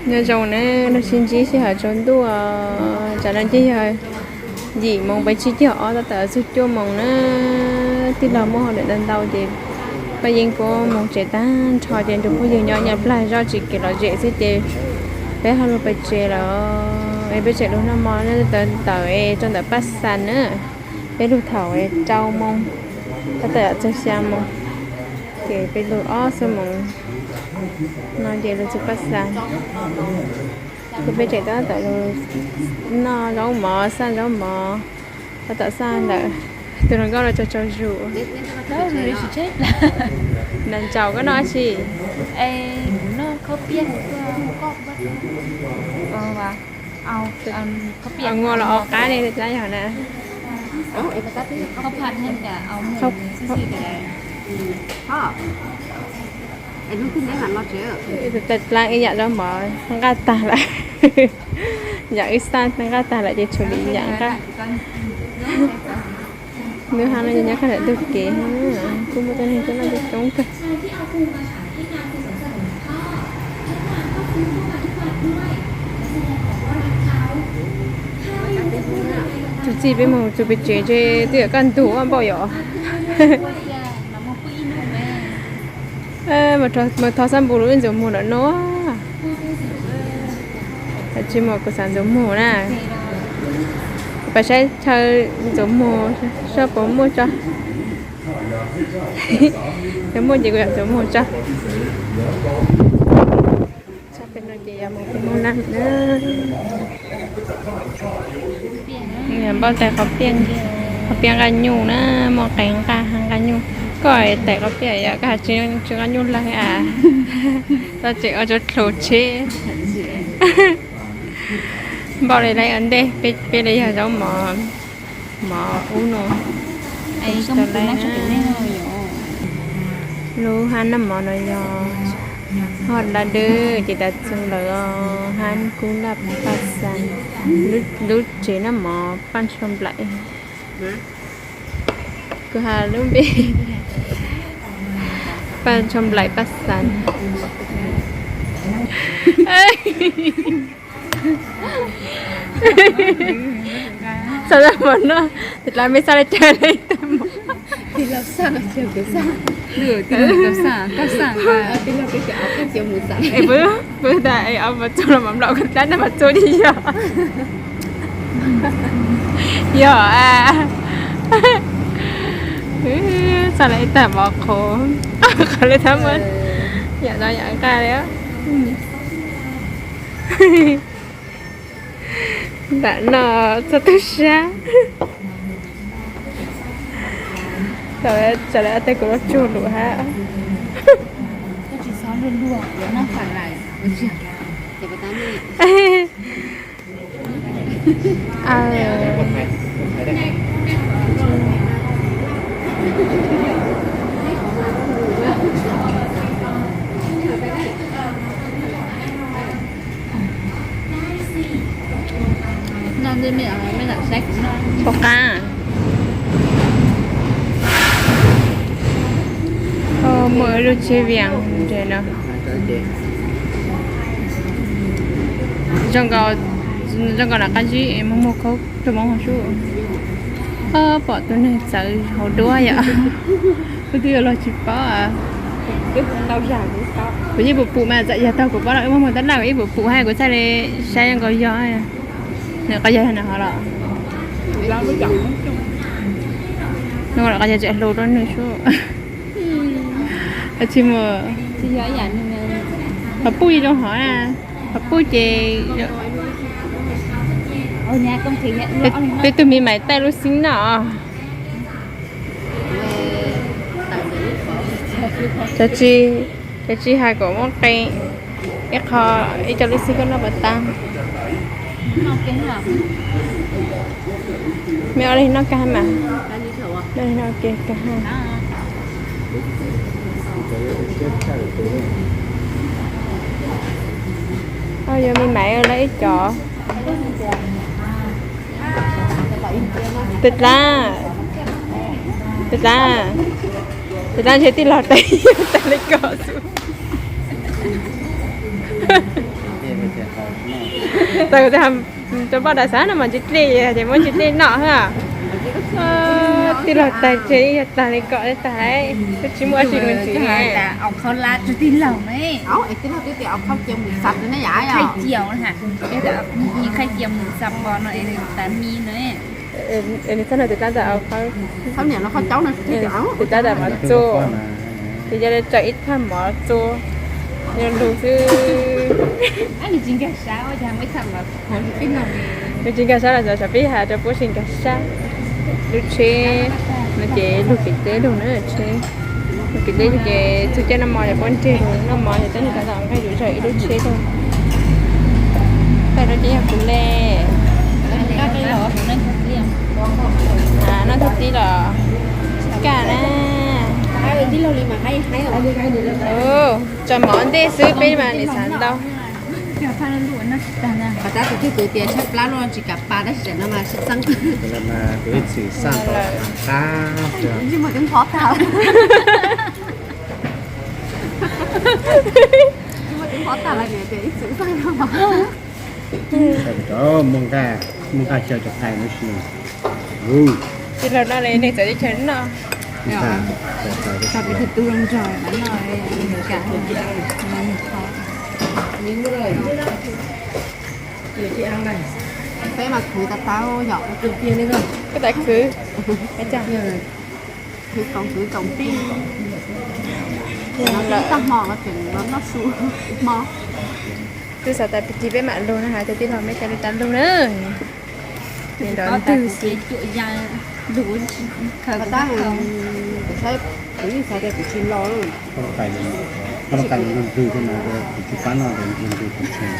Nyob zoo na, los sib ntsib sij hawm tsaus ntuj, tsam no ces yog yim moos peb tsib caug ob tab tom txog cuaj moos na. Tij laug muaj hauj lwm ntau ntau ces pab yeej kuj mus tsev tag nrho ces nrog phooj ywg nyob nyuam plag zoj tsis kev lom zem xwb ces peb ho lug pem tsev lawm. Es peb tseem lug noj mov tawm es rau ntawm Paj Xas na. Peb lug thaum rau moos tab tom txog xya moos ces peb lug ob xuab moos no ces lug txog Paj Xas. Ces peb tseem tab tom lug noj zaub mov, xaj zaub mov, tab tom xaj ntawm tus hluas nkauj los tsaug tsaug zug. Nas ntsaum koj noj tsi? Nua los au qab li dlaab yog na. Tais dlaab ib yam zaub mov nqaj tag lawm. Yam wb xaj nqaj tag lawm ces tshuav li yam nqaj. Nub hab no yog nyob qab ntug kev, kuj muaj tuab neeg tuaj noj coob coob kawg. Tug txij peb moog txug peb tsev ces twb yuav kaj ntug npaum yom. Mas thov xab npum lub ib ntxuav muag ntawm no. Tsis muaj kuv xav ntxuav muag na. Kuv pab saib chaw ntxuav muag seb puas muaj tso. Yog muaj ces kuv yuav ntxuav muag tso. Tshaj pem no ces yog mus pem Hmoob Nab na. Npauj tais qhov piaj, qhov piaj nqaj nyuj na, muaj qee nqaj nqaj nyuj. Koj tais qhov piaj yog koj has tsis nqaj nyuj lawm a. Tau tseem ua tsuv dlhau tsheb. Npauj li lawv ua ntej, peb li yog zaub mov, mov ub no. Lub hab noj mov no yog hoj laj dwb ces tas txug lawm os, hab kub laj paj xas, lub tsev noj mov Paj Ntshua Nplaim. Kuv has lub npe Paj Ntshua Nplaim paj xas. Xav tau mov noj, tes dlav mej xaj li cas li tes mov. Peb tas es ob mas txug los mas nplaum koj dlaab no mas txug li yog. Yog a. Xaj li ib tag mov qhuav, qhuav li thab muaj yam no yam nqaj li. Ntam no txog tub sab. Txawm li tes kuv lub tsuag lus hab. Pom qab. Muaj ib lub tsheb vias ntawm no. Zoo nkaus, zoo nkaus nam qab zib muag muag khaub rau Moob hauv sub. Pom tus neeg txawv hauv duab yom. Wb twb yuav los tsis paub. Kuv yeej pum pum mas txawm yog tau kuv paub no wb muag muag tab laj kuv yeej pum pum hab kuv txhaj li saib zoo nkaus yog. Nws qhov yog no hov los. Nws qhov yog tseem hluas rau nws sub. Tsis muaj. Qhov puj zoo hov na, qhov puj ces peb tug me mais taij lub xib no. Cov tsis, cov tsis hais kom muaj qee, ib qho, ib co lub xib koj noj puas tag. Me ua li noj kag mas. Noj li noj ke kag. Yog me mais lawv ib co. Tes dlaab, tes dlaab, tes dlaab ntshe tij laug tes tas li ko xwb. Tau tias rau poj daim xav no mas ntsis dlej ces muab ntsis dlej noj ha. Tij laug tag ces yog tag li kom li tag, twb tsis muaj dab tsi lus ntxiv. Nws txog no tus dlaab tas, tus dlaab tas mov txua, ces yog li tso ib thaj mov txua, yog lug xwb. Nws tsis nkag sab los xyov peb has rau puab tsis nkag sab. Lub tsheb no ces lug kev teb lug na, tsheb lug kev teb lug ces txug caij noj mov ces puab nreg lug noj mov ces teb nws tas tom nqaij zug zog ib lub tsheb rau. Tag lub ces yog kuv le. Noj tug tib los kaj na. Tso mov ntej xwb peb mas nim xav ntau. Qhov tab tus twg tus tias tshaib plab luaj tsis kam pa tab sis tam no mas sib txeeb. Tus ib txwm xaj tau qab. Muaj nqaj, muaj nqaj xyaw cov qhais no si. Tij laug noj li neeg txawv teb chaws noj. Peb mas khwv tas tau yom. Koj tas khwv, khwv koom khwv koom pib. Tag hmo los tseem los noj su hmo. Twb xav tas pig kig peb mam lug no has tas tij laug meb ca li tas lug na. Ntawd ntag. Kuv yeej xav tias kuv tsis los. Koj los kais lug ntws no, kuv tsis pab noj ntws kuv tsis.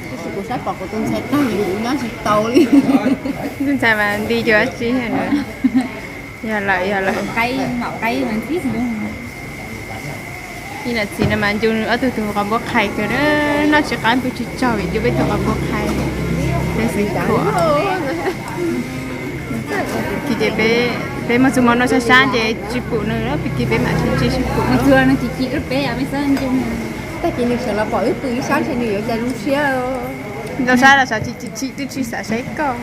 Tab sis kuv saib pom kuv tus ntxhais tag kuv nyob tsis tau li. Tus ntxhais mas nti cuag dab tsi. Yog lawm, yog lawm. Ib niam txiv no mas ncu ob tug tug qhov npua qhais kawg, noj tsis qab npua tsis tsog vim ncu peb tug qhov npua qhais. Peb xeev khuam. Pig kig ces peb muaj txuj mov noj sab sab ces tsis pum nws, pig kig peb mam tsis tsis pum. Tag kis nws sawv los pom wb pw ib sab ntshe nws yuav cas zoo siab. Zoo sab los xav tsis tsis tsis twb tsis xav saib koj.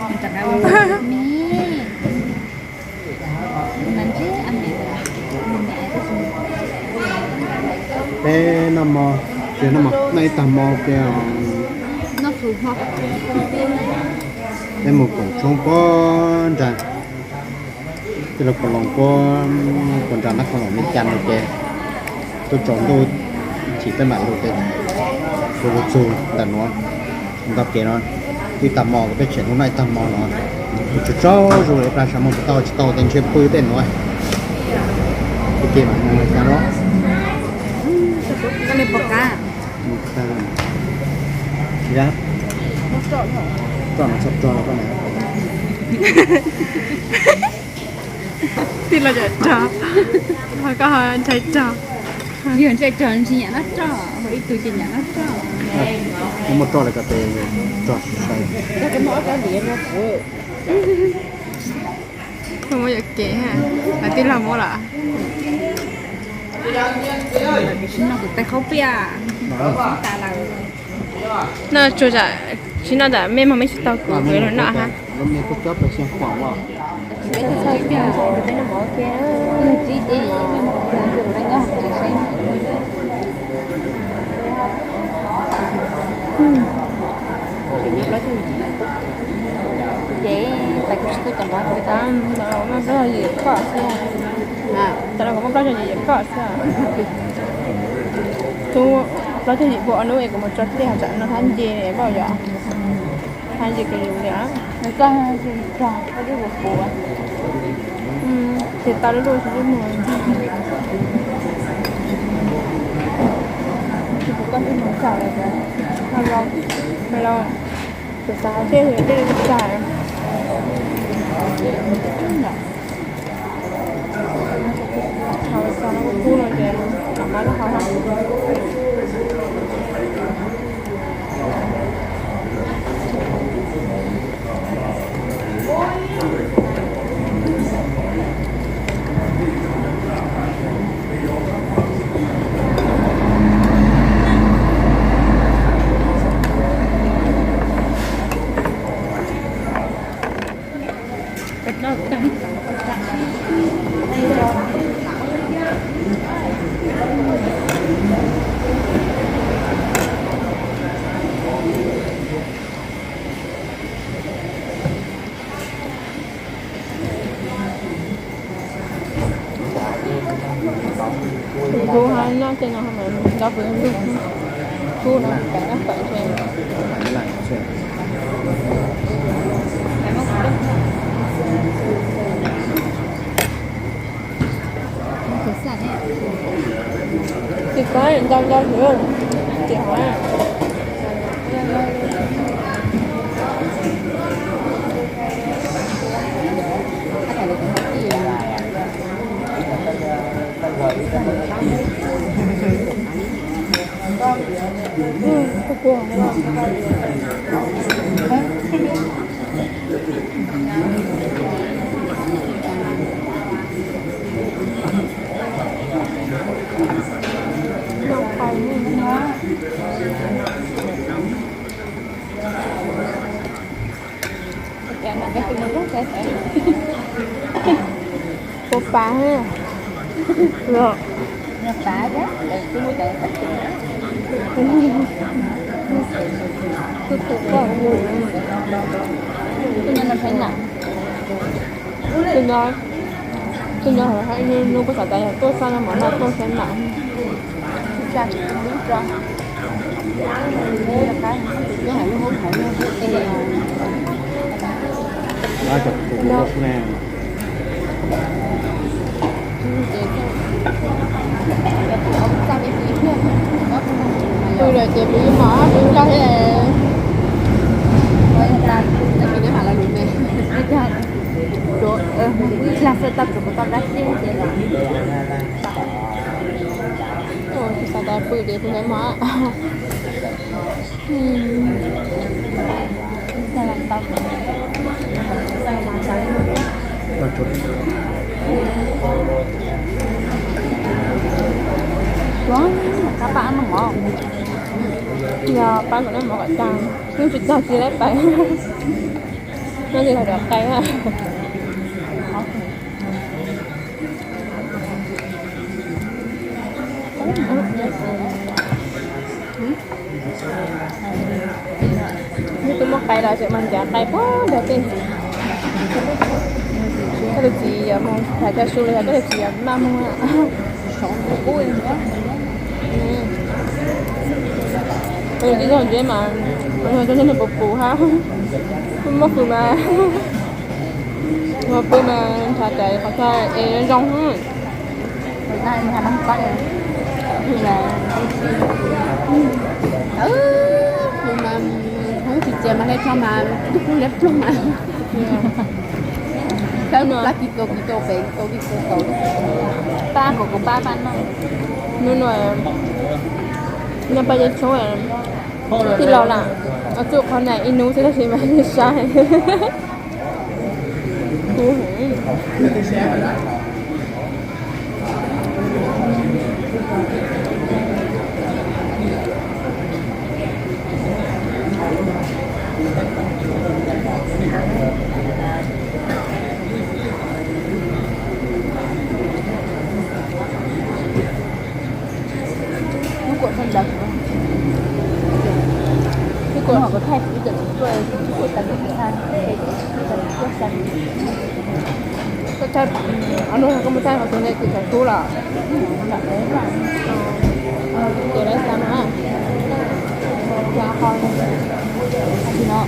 Peb noj mov, noj ib tag hmo ces peb mus koom tshoob puag nrad, tij laug Kaus Loos puag nrad nab Kaus Loos me cas no ces twb tsaus ntuj, chim peb mam lug ces, lug txug ntawm nuav, nto kev no, ib tag hmo peb tseem lug noj ib tag hmo no, tsaug zug li plag sab moog tsis tau tsis tau tes ntshe pw tej nuav. Pig kig mam mus cas los. Tij laug cov rog, ho koj ho ntshai rog. Yog ntshai rog tsis nyam noj roj, ib tug ces nyam noj roj. Muab roj li ko tes rog sai. Muab yuam kev, tij laug muab lawm. Noj tsuag, tsis noj tas mej moog mej tsis tau kuv kuv yuav lug noj hab. Ces tas kuv tsis tau cov npov kuv tas, muaj plaub yim koj xwb. Tas los kuv muaj plaub yim koj xwb. Tub, plaub caug yim puag ob nub es kuv mus tso tej hov tsam no hab nce npauj yom. Hab nce kws yus li. Koj tsis tog koj twb puv puv. Ces tau lub lub tsis twb mus. Tsis puv koj twb mus tsaug lawm. Los, los, tus xav hauv tej twb tsaug. Hauv tsaug no kuj kub no ces mam pab lub hauv na. Kub no, cov nyob pawm ntshe. Tsis tau ntau ntau xwb, tsis hov. Puas pas? Tus no, tus no hais nws kuj xav tas yog tuaj xaj no mas no tuaj saib mam. Tus lawm ces kuv yuav mov kuv nrog thiab. Ib pliag xwb tau tsuav kuv tau dab tsi ces los. Tus xav tas pw ces kuv nqaim mov. Yog pab kom noj mov kom tag, noj tsis tag tsis laib pais. Noj tsis tag cov qai na. Nws twb muaj qai los tseem mas ncav qai puag nrog tej. Koj tus txiv yuav mus tham cav su los yog koj tus txiv yuav maj mus. Ib zaug ntsia mas zoo zoo puv puv hab, muaj hws mas. Ua pw mas ntshav caiv qhov chaw es zoo. Pw mas hoob tsis txias mas hle tso mas tug kub liab ploog mas. Thawb plab kis kaus kis kaus pem kis kaus kis kaus kaus. Pab kom kuv pab pab noj. Nub nua noj paj yeeb tshoob tij laug lam txuj qhov na ib hnub xwb tab sis mas saib. Rub kuam sab ntawd, rub kuam, rub kuam tas, rub kuam tas, rub kuam tas. Koj thaij, ob hnub no koj mus thaij qhov twg ne, kws thaum kub los? Ces lawv xav no, no,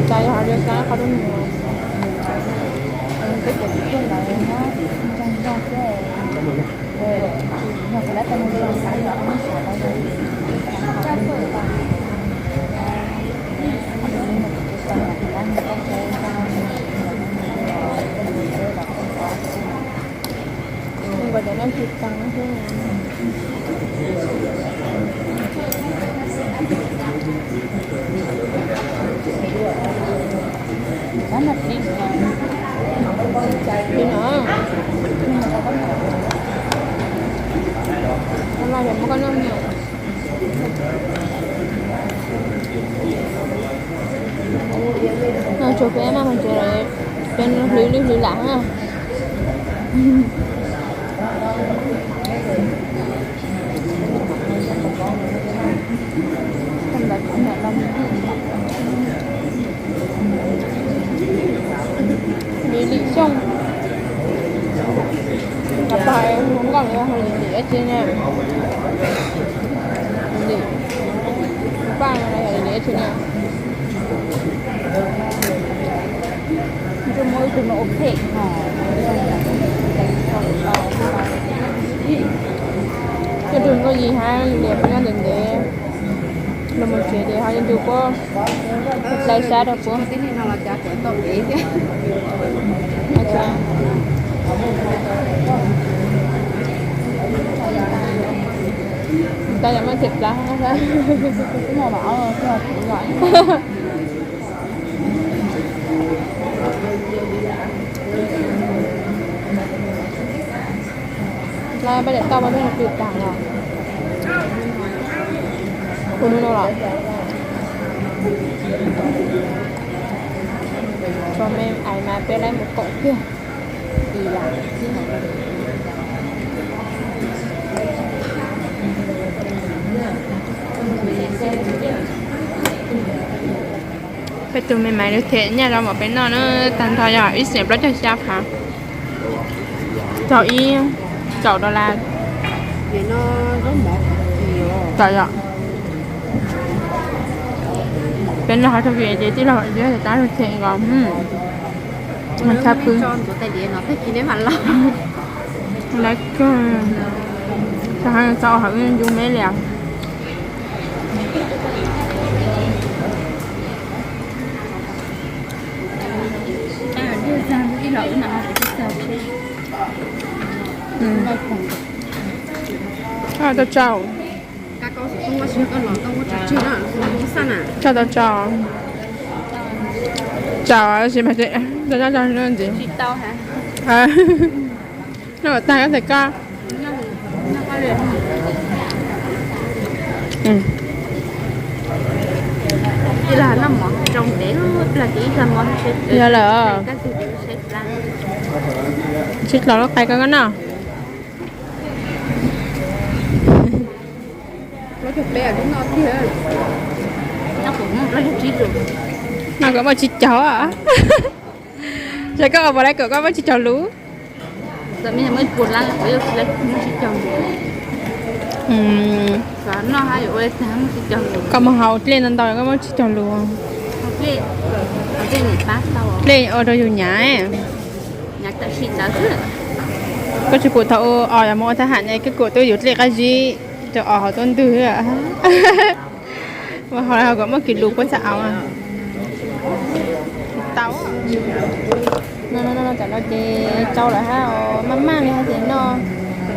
tas yog hais li xav qhov twg mus. Nkaus cov no tsis tau thiab. Li no, no los yog muab koj noj. No tsuas peb mas mas tsuas peb hlwb lwj hlwb lam na. Lim lim xyooj, cov pog es hu nkauj li hu lim lim dab tsi na. Ces nws muaj ib tug no ua phem no. Coj tug nkauj yig hab yus niam puas nyob ntev ntev, los mus tsev ces ho yuav ncu puab hlais sab rau puab. Tab yog muab them plaws. Dlaab pab daim tauj pab peb pw taag los? Ua nub no los? Tso me ais mas peb laib mus koom kiag. Peb tug me maiv lug them nyaj zoo npaum peb noj na, tag nrho yog ib xees plaub caug xya phav, rau ib caum dollar. Peb noj qhov tag kis ces tij laug tab lug them nkaus. Tshaj pwg. Lawv kawg, tau hauv wb ncu me li as. Tau tsau. Tau tsau. Tsau, tsis mas tau tsau ntxiv. Noj tag tes koj. Yog lawm. Tsis tau lub qai koj koj noj. Noj kom muaj tsib caug. Ces koj ua puas laib kom koj muaj tsib caug lus? Koj mus haus dlej ntau ntau koj muaj tsib caug lus. Dlej ua rau yus nyav. Koj tsis pum thaum ub os yog mus ua thab ham ne, koj kuam tuaj yus dlej qab zib rau os hauv tuab ntwg. Ua hauv kom muaj kis lus puab txhaj aus. Tau. Tam no ces tsau lawm hab, maj maj li hab ces noj,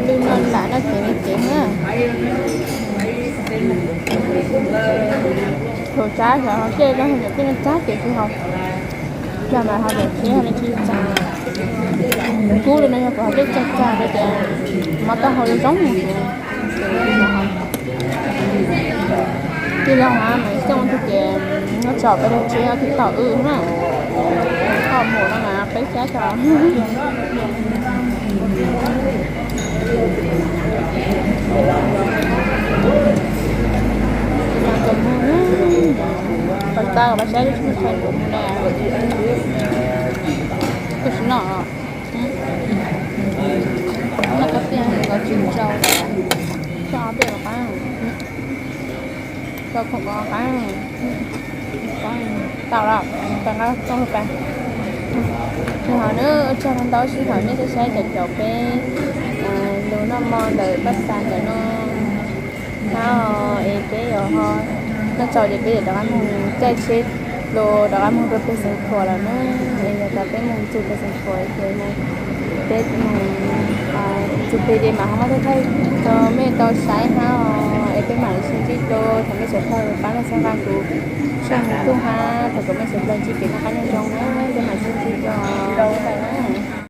lwj noj lam noj kev li kev na. Thaum tsab xyov tej no tej no tsab ces tsis haus, yog mas ho dam tsis ho tsis txag. Kub li no yog kuv ho dlej txag txag rau ces mov tau haus zoo zoo. Tij laug mas xyooj tug ces nyob tso peb dab tsi tsis tau wb na. Koj mus no mas peb xyab tso. Pas tau pas saib tsis mus na. Koj tsis noj. Noj koj tiag, tsis tsau. Tso peb qab, tso khoom qab. Tau lawm, tau nqa tau pas. Ho na, ua tsaug ntau sij hawm nej saib saib cov caum peb lug noj mov ntawm paj xav ntawm no. Hab es peb yuav ho noj tsau ces peb yuav rov qab moog caij tsheb dlua rov qab moog rau peg Xeev Khuam lawm na. Es yog tas peb moog txug peg Xeev Khuam ces peb moog txug peg ces mam ho muab thaij thaij rau mej tau saib hab os. Es peb mam li sib ntsib dlua thaum mej sawv dlawg pab noj txhawb nqa kuv tshooj YouTube hab thaum kuv mej sawv dlawg ntsib kev noj qab nyob zoo na, peb mam sib ntsib dlua.